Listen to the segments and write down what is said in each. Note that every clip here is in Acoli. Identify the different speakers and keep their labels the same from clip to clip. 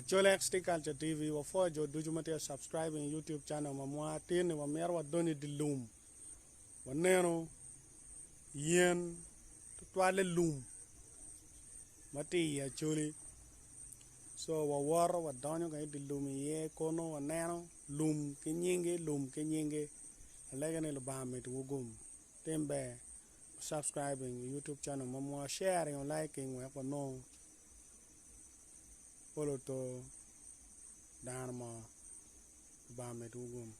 Speaker 1: Acholi XT Culture TV wapwoyo jo ducu ma tye ka subscribing i YouTube channel ma mwa tin ni wamito wadony i di lum waneno yen tutwalle lum ma tye i Acholi so wawoto wadonyo ka i di lum iye kono waneno lum ki nyingi lum ki nyingi alege ni Lubanga omeddiwu gum tim ber subscribing i YouTube channel ma mwa sharing liking wek wanong Pol oto dano mo Lubanga omedwu gum.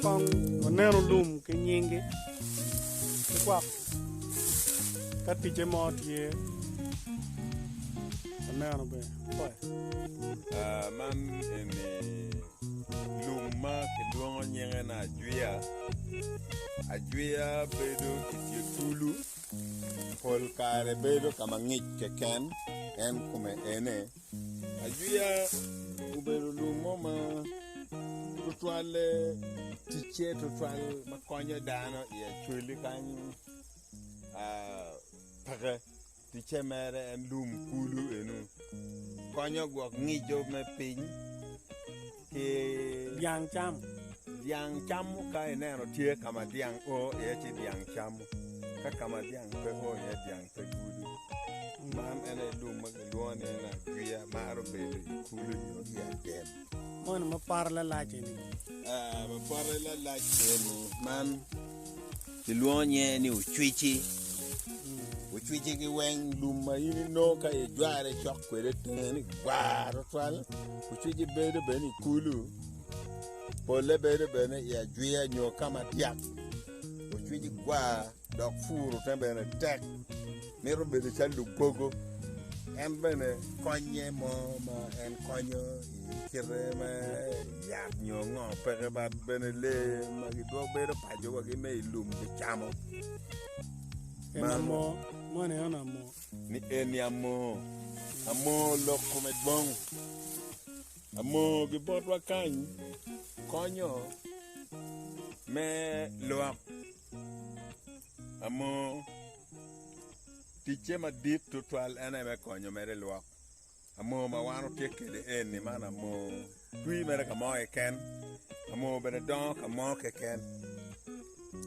Speaker 1: Kong waneno lum ki nyingi ki gwok ka ticce mo tye waneno bene.
Speaker 2: Man eni lum ma kilwongo nyinge ni ajwiya, ajwiya bedo i dye kulu pol kare bedo ka ma ngic keken en kome ene ajwiya obedo lum mo ma tutwalle ticce tutwal ma konyo dano i acholi kany peke. Ticce mere en lum kulu enu konyo gwok ngico me piny ki
Speaker 1: Dyang camo.
Speaker 2: Dyang camo ka ineno tye ka ma dyang o iye ci dyang camo ka ka ma dyang pe o iye dyang pe gudo. Man en aye lum ma kilwongo ni en ajwiya maro bedo i kulu nyo i adem.
Speaker 1: Moni ma pote lalac eni.
Speaker 2: Ah, ma pote lalac eni man kilwongo nyinge ni ocwici. Ocwici ki weng lum ma in inongo ka ijware cok kwede tenge ni gwar tutwal. Ocwici bedo bene i kulu, polle bedo bene i ajwiya nyo ka ma dyak. Ocwici gwar. Dok puro te bene tek, mito bedo calo lugogo. En bene konye mo ma en konyo i kite me yat nyo ngo peke but bene lee ma gidwoko bedo paco wa ki me i lum gicamo.
Speaker 1: En amoo, moni en amoo.
Speaker 2: Ni eni amoo, amoo lok kome dwong. Amoo ki botwa kany konyo me lwok. Amoo ticce madit tutwal en aye me konyo mere lwok. Amoo ma wan watye kwede eni man amoo twi mere ka mo keken, amoo bene dongo ka mo keken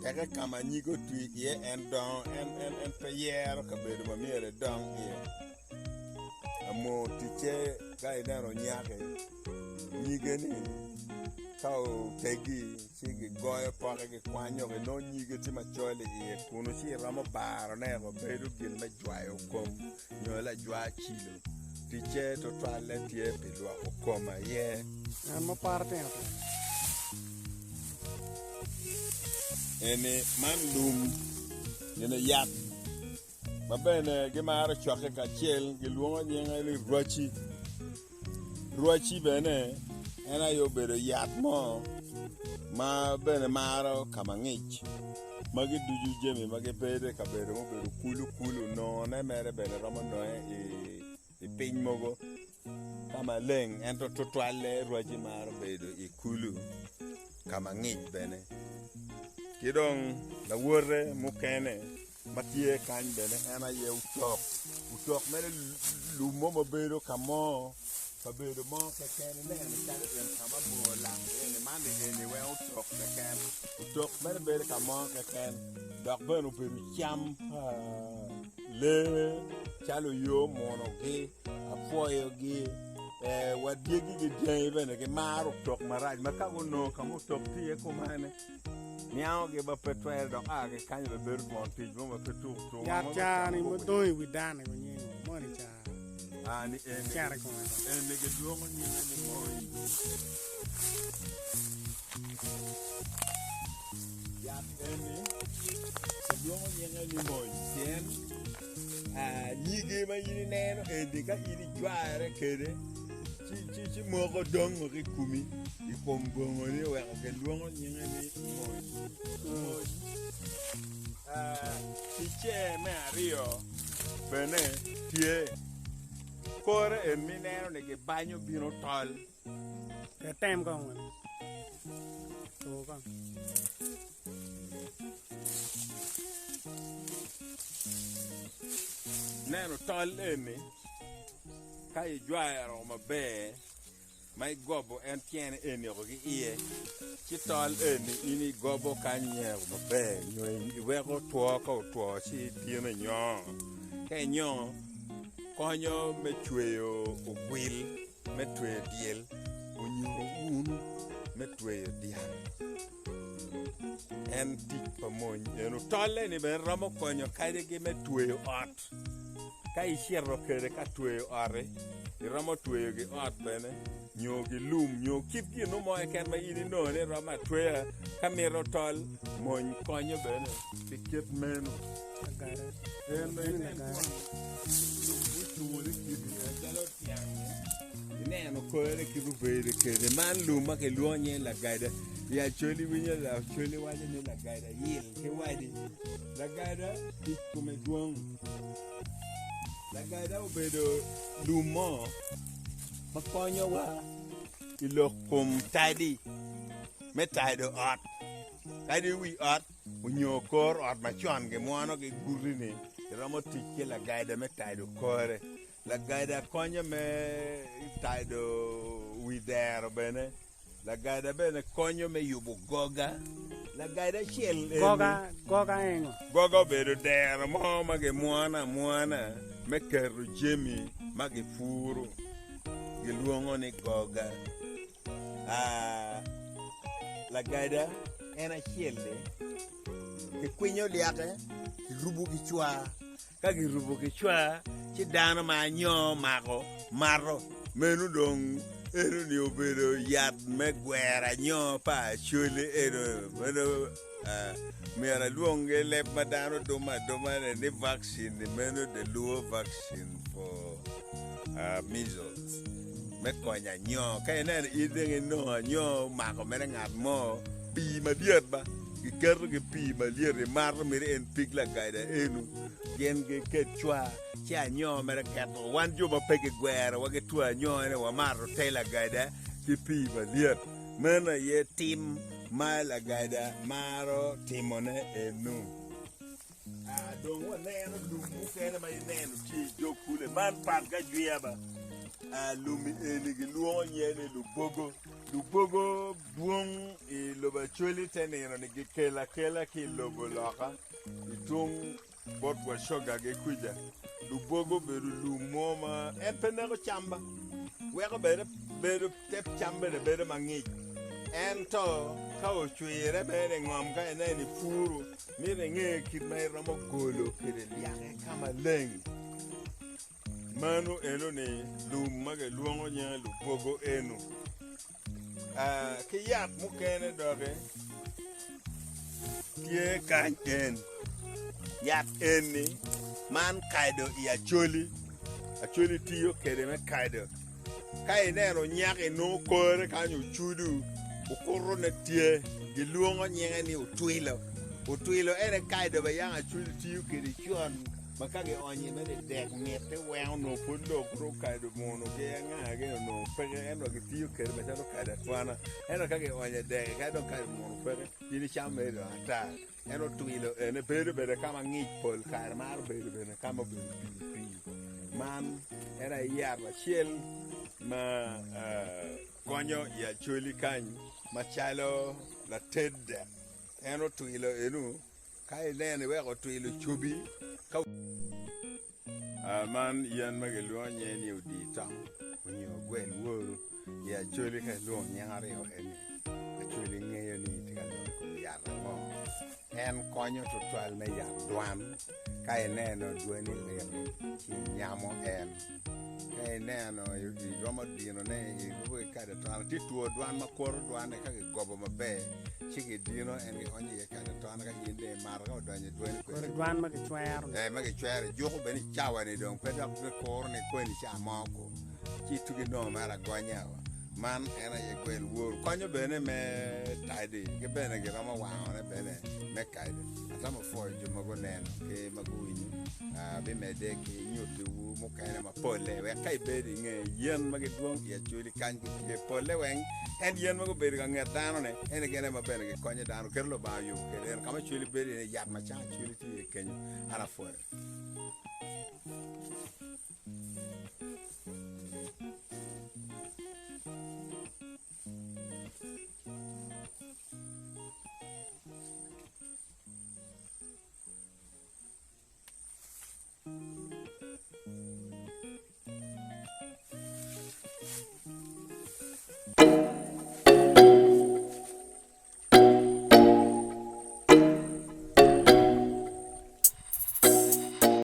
Speaker 2: teke ka ma nyige otwi iye en dongo en en en pe yero kabedo ma myero edong iye. Amoo ticce ka ineno onyaki nyige-ni ka otegi ci gigoyo poke gikwanyo kinongo nyige tye macol i iye kunu ci iromo barone weko bedo gin me jwayo kom nyo lajwa cilo ticce tutwalle tye pi lwoko kom aye.
Speaker 1: Ngat ma paro tino tino.
Speaker 2: Eni man lum gin yat ma bene gimaro cokke kacel gilwongo nyinge ni rwaci. Rwaci bene en aye obedo yat mo ma bene maro ka ma ngic. Magi ducu jami ma gibedo i kabedo mubedo kulu kulu nongone mere bene romo nonge i piny mogo ka maleng ento tutwalle rwaci maro bedo i kulu ka ma ngic bene. Ki dong lawote mukene ma tye kany bene en aye otok, otok mere lum mo ma bedo ka mo kabedo mo keken ineno calo en ka ma bor lak iye-ni man eni weng otok keken otok mere bedo ka mo keken dok bene obedo cam pa lee calo oyo munogi apwoyogi wa dyegi ki dyangi bene gimaro otok marac ma ka gunongo ka ma otok tye iye kumene niangogi ma pe twere dok a ki kany bene bedo twon tic mo ma pe tuk tuk
Speaker 1: Yat caa-ni ma dong i wi dano-ni nyingo moni caa
Speaker 2: Aa, ni eni
Speaker 1: cito i kome kong.
Speaker 2: eni gilwongo nyinge ni moi. Yat eni gilwongo nyinge ni moi pien aa, nyige ma in ineno eni ka in ijware kwede ci, ci, ci moko dongo ki i komi i kom bongoni oweko gilwongo nyinge ni moi. Moi aa, ticce me aryo bene tye kore en ma ineno ni gibanyo bino tol.
Speaker 1: Item kong wunu. Tur kong.
Speaker 2: Ineno tol eni ka ijwero maber ma igobo en tyene eni oko ki iye, ci tol eni in igobo kany inyeko maber nyo iweko two ka otwo ci itino inyongo. Ka inyongo konyo me cweyo ogwil me tweyo dyel onyo un me tweyo dyang. En tic pa mony eno. Tolle-ni bene romo konyo kadi ki me tweyo ot. Ka icito kwede ka tweyo ot-ti, iromo tweyo ki ot bene, nyo ki lum, nyo kit gin mo keken ma in inongo ni iromo atweya. Ka mito tol, mony konyo bene pi kit meno. En bene inen twon lum mucungo ni kiti calo tyang-ngi, ineno kore kit obedo kwede. Man lum ma kilwongo nyinge lagada. I Acholi winyo Acholi waco ni lagada yil ki wadi. Lagada tic kome dwong. Lagada obedo lum mo ma konyowa i lok kom tadi me tado ot, kadi wi ot onyo kor ot macon gimwono ki guti-ni iromo tic ki lagada me tado kore. Lagada konyo me tado wi dero bene. Lagada bene konyo me yubo goga. Lagada acel eni.
Speaker 1: Goga, goga engo?
Speaker 2: Goga obedo dero mo ma gimwono amwona me keto jami ma gipuro. Gilwongo ni goga. Ah, lagada en acel-li kikwinyo lyake, kirubo ki cwar. Ka girubo ki cwar, ci dano ma anyo mako mato. Meno dong eno-ni obedo yat me gwero anyo pa Acholi eno. Meno myero alwong ki leb ma dano dumo aduma-ni ni vaccine-ni meno the Luo vaccine for measles me konyo anyo. Ka ineno in dong inongo anyo omako mere ngat mo, pii malyet ba. Giketo ki pii malyet imato miti en pig lagada enu gin giket cwa ci anyo mere keto wan jo ma pe gigwero wa ki two anyo ene wamato te lagada ki pii malyet meno aye tim ma lagada maro timone enu. Aa dong waneno lum mukene ma ineno tye i dog kule man pat ki ajwiya ba aa lum-mi eni gilwongo nyinge ni lubogo lubogo dwong i lobo Acholi te nino-ni gikelo akela ki i lobo loka i tung bot Wacoga-gi kwija. Lubogo obedo lum mo ma en pe neko cam ba, weko bene bedo te cam bene bedo mangic. Ento ka ocwire bene i ngom ka ineno ipuru, mito inge kit ma iromo golo kwede lyake ka maleng. Meno eno-ni lum ma gilwongo nyinge lubogo eno. Ki yat mukene doki. Tye kany en, yat eni man kado i Acholi, Acholi tiyo kede me kado. Ka ineno onyak inongo kore kany ocudu, okutone tye, gilwongo nyinge ni otwilo. Otwilo en aye kado ma yam Acholi tiyo kede con ma ka gionyo iye mere dek mitte weng onongo pud lok romo kado muno ki anga-gi onongo peke ento gitiyo kede macalo kado atwana ento ka gionyo i dek-ki ka dong kado muno peke in icamo mere dong ata. En otwilo ene bedo bene ka ma ngic pol kare maro bedo bene ka ma obedo pii pii. Man en aye yat acel ma konyo i Acholi kany macalo lated dek. En otwilo enu ka ineno iweko otwilo cobi ka Man yen ma gilwongo nyinge ni odi tong onyo gwel woru i Acholi ka ilwongo nying aryo eni Acholi ngeyo ni itye ka lok i kom yat ango. En konyo tutwal me yat dwan ka ineno dwani lit ci inyamo en ka ineno iromo dinone irubo ki kado atona tye two dwan ma kwoto dwane ka kigobo maber ci kidino en gionyo iye kado atona ka in dong imato ka odonyo i dwani
Speaker 1: Kodi dwan ma kicwero-ni.
Speaker 2: Ee, ma kicwero ijuko bene i cawa-ni dong pe dok gikuro ni kweni ca mo ko ci itugi nongo mere agonya o. Man en aye gwel woru. Konyo bene me tadi ki bene giromo wangone bene me kado. Atamo pwoyo jo ma guneno ki ma guwinyo. Abimedde ki nyutiwu mukene mapolle wek ka ibedo i nge yen ma gidwong i Acholi kany gitye polle weng. En yen ma gubedo ka nget dano-ni ene gin aye ma bene gikonyo dano. Keto Lubanga oyubo kwede en ka ma Acholi bedo iye yat ma cang Acholi tye iye kenyo. An apwoyo.